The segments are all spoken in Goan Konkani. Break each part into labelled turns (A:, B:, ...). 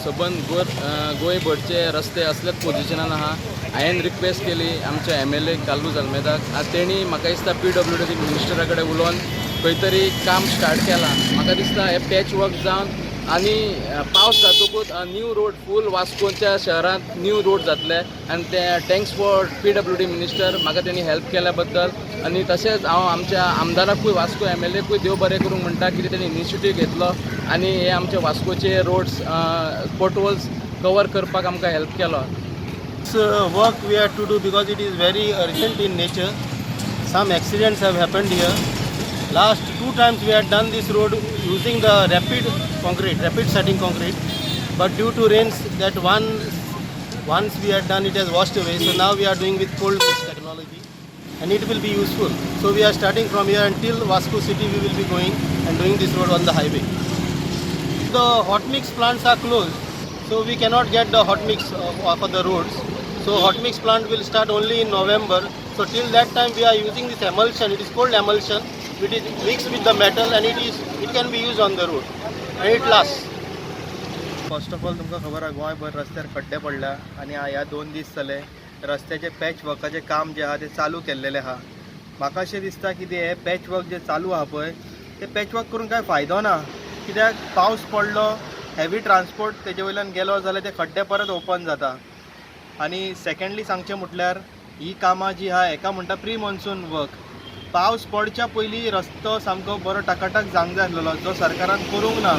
A: सबंद गोंयभरचे रस्ते असल्याच पोजिशनान आहा. हांवें रिक्वेस्ट केली आमच्या एमएलए कार्लूस आल्मेदाक. आनी तेणी म्हाका दिसता पीडब्ल्यूडी मिनिस्टरा कडेन उलोवन खंय तरी काम स्टार्ट केलां. म्हाका दिसता हें पॅच वर्क जावन आनी पावस जातकूच न्यू रोड फूल वास्कोच्या शहरांत न्यू रोड जातले. आनी ते thanks for PWD minister, म्हाका तेणी हेल्प केल्या बद्दल. आनी तशेंच हांव आमच्या आमदाराकूय, वास्को एमएलएकूय देव बरें करूंक म्हणटा, कितें तेणी इनिशिएटीव घेतलो आनी हे आमचे वास्कोचे रोड्स, पोटहोल्स कवर करपाक आमकां हेल्प केलो.
B: This work we have to do because it is very urgent in nature. Some accidents have happened here. Last two times we had done this road using the rapid concrete, rapid setting concrete. But due to rains, that one once we had done, it has washed away. So now we are doing with cold mix technology and it will be useful. So we are starting from here until Vasco city. We will be going and doing this road on the highway. The hot mix plants are closed, so we cannot get the hot mix for the roads. So hot mix plant will start only in November. So till that time we are using this emulsion. It is called emulsion. It is mixed with the metal and it can be used on the road and it lasts.
C: First of all, तुमकां खबर आहा, गोंयभर रस्त्यार खड्डे पडल्या आनी ह्या 2 दीस जाले रस्त्याचे पॅच वर्काचें काम जें आहा तें चालू केल्लेलें आहा. म्हाका अशें दिसता की ते हे पॅच वर्क जें चालू आहा पळय, तें पॅच वर्क करून कांय फायदो ना, कित्याक पावस पडलो, हेवी ट्रान्सपोर्ट तेजे वयल्यान गेलो जाल्यार ते खड्डे परत ओपन जाता. आनी सेकंडली सांगचें म्हटल्यार, ही कामां जी आहा हेका म्हणटा प्री मॉन्सून वर्क. पावस पडच्या पयलीं रस्तो सामको बरो टकाटक जावंक जाय आसलेलो, जो सरकारान करूंक ना.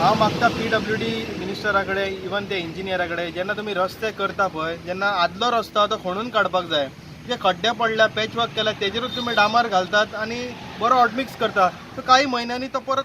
C: हांव मागता पीडब्ल्यूडी मिनिस्टरा कडेन, इवन ते इंजिनियरा कडेन, जेन्ना तुमी रस्ते करता पळय, जेन्ना आदलो रस्तो आहा तो खणून काडपाक जाय. जे खड्डे पडल्या, पॅच वर्क केल्या, तेजेरूच तुमी डांबर घालतात आनी बरो हॉटमिक्स करता, सो काही म्हयन्यांनी तो परत